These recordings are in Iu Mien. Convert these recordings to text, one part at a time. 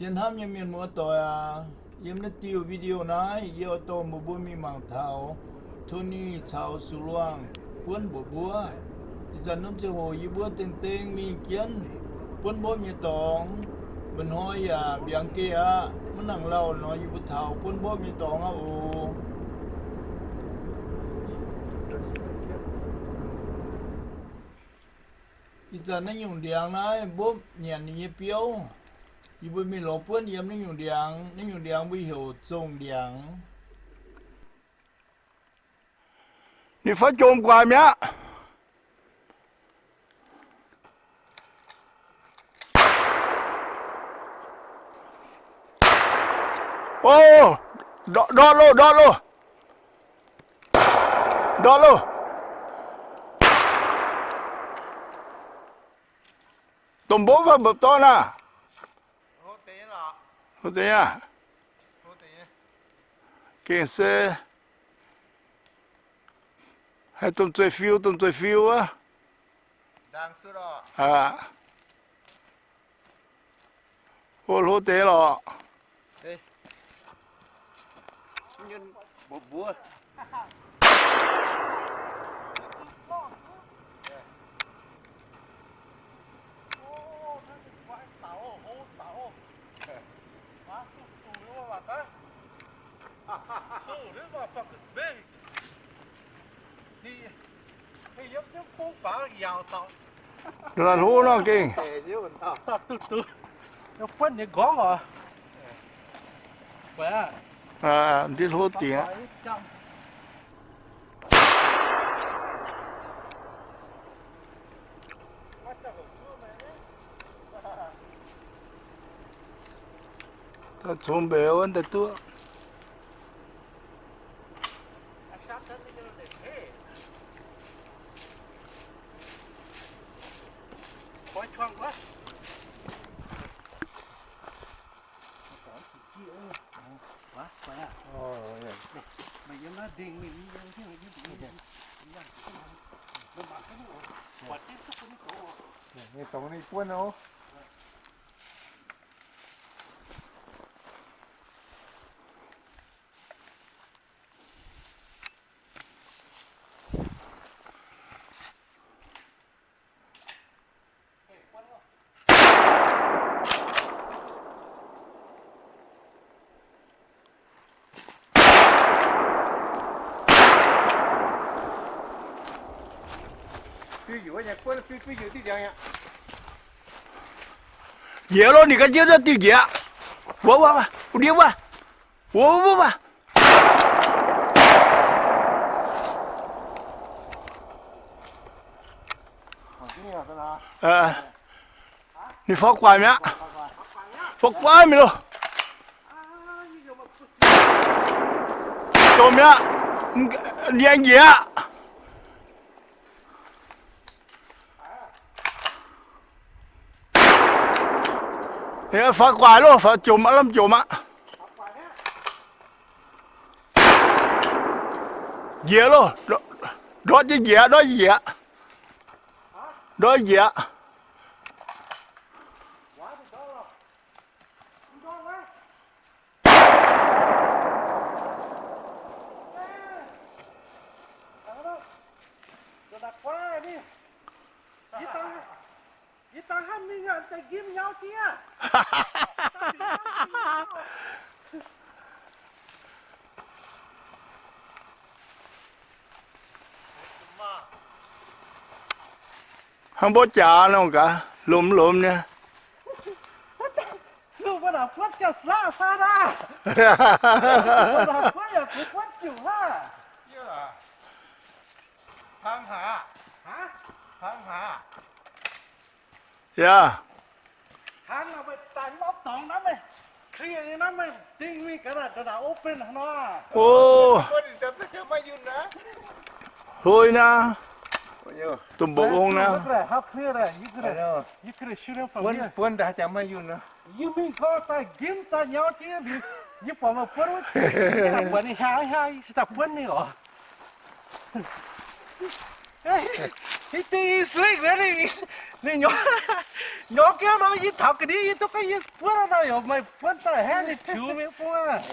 Zien hnamv nyei mienh muoz-doic aac, yiem naaiv diuh video naaiv, yie oix dorh mbuox mbuo mingh mangc taux Tony caux Sux Luangh buonv mbuox mbuo. Ih zanc norm ziangh hoc yie mbuo dengh dengh mingh jienv buonv mbopv nyei dorngx. Mba'hnoi yaac mbiaangx geh aqv, maiv nangc lauh nor yie mbuo taux buonv mbopv nyei dorngx aqv oc. Ih zanc naaiv nyungc ndiangx naaiv mbopv nyanc ninh nyei biouv. Yie mbuo mingh lorz buonv yiem naaiv nyungc ndiangx. Naaiv nyungc ndiangx mbuo heuc zongh ndiangx. Ninh fai jomc guaax mi'aqv. O, ndortv loh, ndortv loh. Ndortv loh. Domh mbopv fai mbopv dorn aah? Hlo deix aqv. Gengh se haih domh zeiv-fiu, domh zeiv-fiu wuov. Aqv. Hlo, hlo deix lorqc. La'hlo nor gengh. Buonv nyei nqorngv oc. Ndiev hlo dingc aqv. Daaih congx mbeix wuov daaih duqv. Njiec loh, ninh ga'njiec ndiev diuh njiec aqv. Wuov, wuov, wuov, ndiev wuov. Wuov, wuov, wuov. Ninh faaux guaax mi'aqv. Faaux guaax mi'aqv loh. Domh mi'aqv. Ninh aengx njiec aqv. Faaux guaax loh, faaux jomc aqv, lamh jomc aqv. Njiec loh, ndortv jienv njiec aqv, ndortv njiec aqv. Ndortv njiec aqv. Hnangv mbuo jaax nor gaax, lomh lomh nyei. Yaac. O, hloi naaiv, domh mbopv ong naaiv. Ninh dingh i slik wuov, ninh, ninh nyorx, nyorx jienv nor, yie taux ga'ndiev yie duqv ga'yie buonv nor, yaac meih buonv daaih hnangv ninh tiux mingh bun aqv.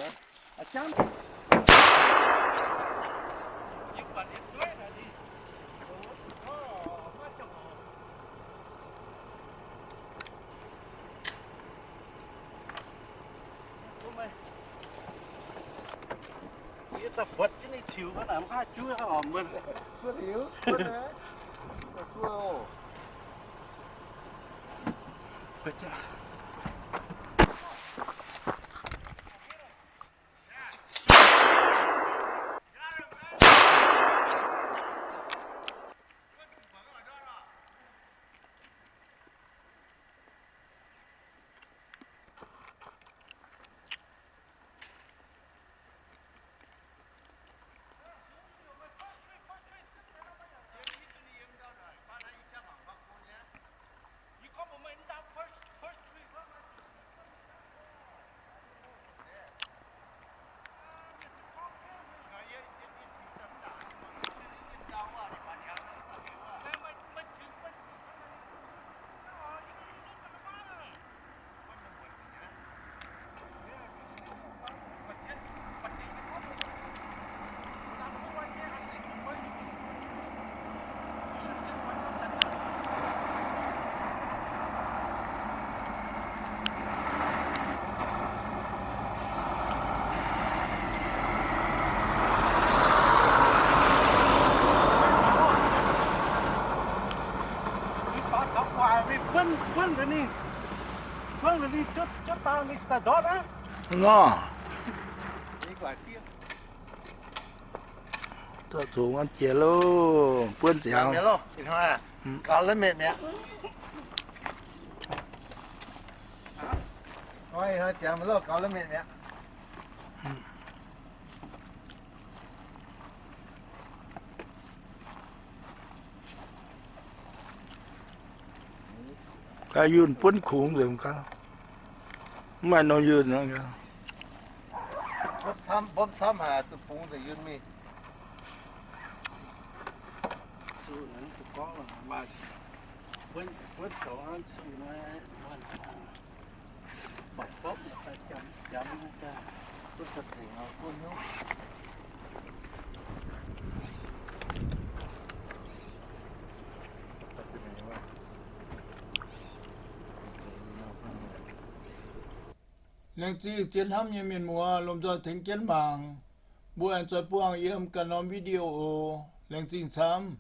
Yie daaih buatc jienv ninh tiux ga'naaiv mv haih juv horpc mbuo. Buatc liuz, buatc liuz, buatc juv oc. Buonv, buonv ninh, buonv ninh, cuotv, cuotv dangh ninh daaih ndortv aqv. Nor. Dorh zoux jiex loh, buonv ziangx. Gaux la'metv mi'aqv. Oi, hnoi ziangx maiv loh, gaux la'metv mi'aqv. Ga'yunh buonv kungx nzengc gau. Mv maaih norm yunh nor. Mbopv camv haic, zuqc bungx nzengc yunh mingh. Laengz zingh zien hnamv nyei mienh muoz lomh nzoih tengx jienv mangc. Mbuo aengx zuqc buangh yiem ganh norm video oc. Laengz zingh camv.